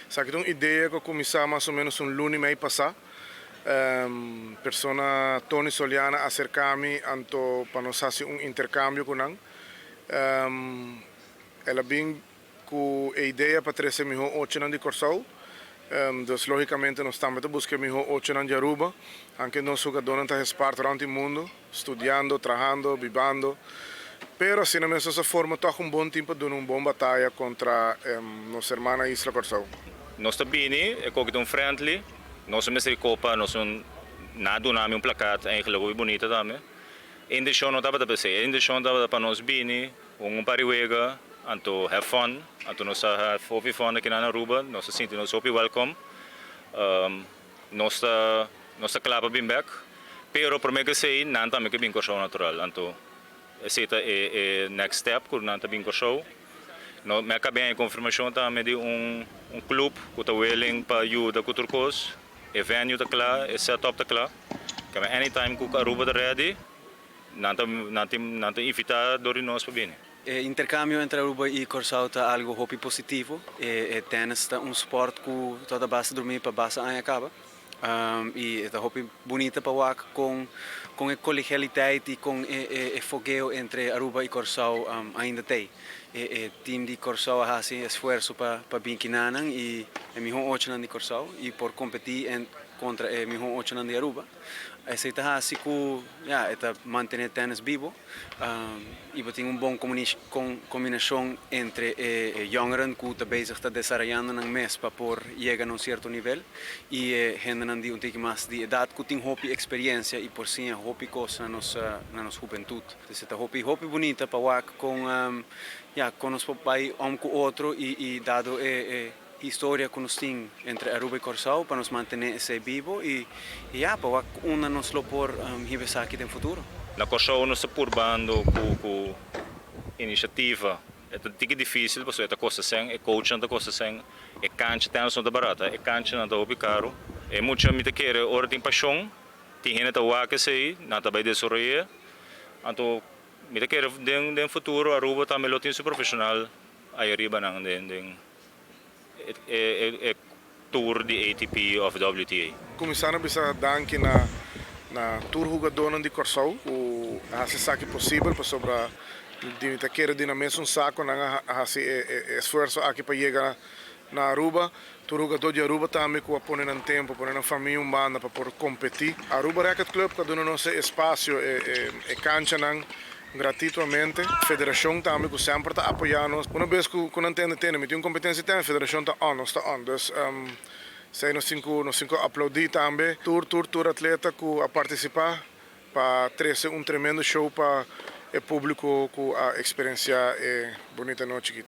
Esaki ta un idea ku a kuminsá mas o ménos un luna i mei pasá. Persona Tony Soliana a aserká mi anto pa nos hasi un interkambio ku nan. El a bin ku e idea pa trese mihó ochonan di Kòrsou. Dus lógikamente nos tambe ta buska e mihó ochonan di Aruba. Anke nos hugadónan ta gespart rònt di mundu, studiando, trahando, bibando. Pero asina mes nos a forma tòg un bon tim pa duna un bon bataya kontra nos hermana isla Kòrsou. Nos ta bini, e koki ta un friendly, nos a mester di kopa, nos un nan a duna mi un plakat eigenlijk hopi bunita tambe. E inteshon no tabata pa esei, e inteshon tabata pa nos bini, hunga un par di wega, anto have fun, anto nos a have hopi fun aki nan Aruba, nos a sinti nos hopi welcome. Nos ta nos ta kla pa bin bek, pero prome ku esei nan tambe ke bin Kòrsou natural, anto esei ta e e next step ku nan ta bin Kòrsou. No mi a kab'é haña konfirmashon tambe di un un club ku ta willing pa yuda ku tur kos, e venue ta kla, e set up ta kla, keme anytime ku Aruba ta ready nan ta nan tin nan ta invitá dor di nos pa bini. E intercambio entre Aruba y Corsou ta algo hopi positivo. E tennis ta un sport cu ta ta basta drumi pa basta aña caba. Y e ta hopi bunita pa wak con con e colegialiteit y con e e fogeo entre Aruba y Corsou ainda t'ey. E e team di Corsou a haci esfuerso pa pa bin kinanan y e miho ochonan di Corsou y por competi en contra e miho ochonan di Aruba. Esey ta haci cu ya e ta mantene tennis bibo. Y bo tin un bon combinacion entre e jongeren cu ta bezig ta desarroyando nan mes pa por yega na un cierto nivel y e hendenan di un tiki mas di edad cu tin hopi experiencia y por siña hopi cos na nos na nos hubentud. Entonces e ta hopi hopi bunita pa wak con ya con nos por bay om cu otro y y dado e e historia cu nos tin entre Aruba y Corsou pa nos mantene esey bibo y ya pa wak unda nos lo por hiba esaki den futuro. Na Corsou nos ta purbando cu cu iniciativa. E ta tiki dificil pasobra e ta costa cen, e coachnan ta costa cen, e cancha tennis no ta barata, e canchanan ta hopi caro. E mucha mi ta kere ora tin pasion, tin hende ta wak esey, nan ta bay desaroye. Anto mi ta kere den den futuro Aruba tambe lo tin su profesional ay ariba nan den den. E tour di ATP of WTA. Kuminsá na bisa danki na na tur hugadónan di Kòrsou ku a hasi esaki posibel pasobra di mi ta kere di na mesun sako nan a hasi e esfuerso aki pa yega na Aruba. Tur hugadó di Aruba tambe ku a pone nan tempu, pone nan famia un banda pa por kompetí. Aruba Racket Club ku a duna nos e espasio, e kanchanan Gratituamente. Federacion tambe cu semper ta apoya nos. Una bes cu cu nan tende tende mi tin un competencia ten, federacion ta on, nos ta on. Dus esey nos tin cu nos tin cu aplaudi tambe tur tur tur atleta cu a participa pa trece un tremendo show pa e publico cu a experiencia e bunita nochi aki.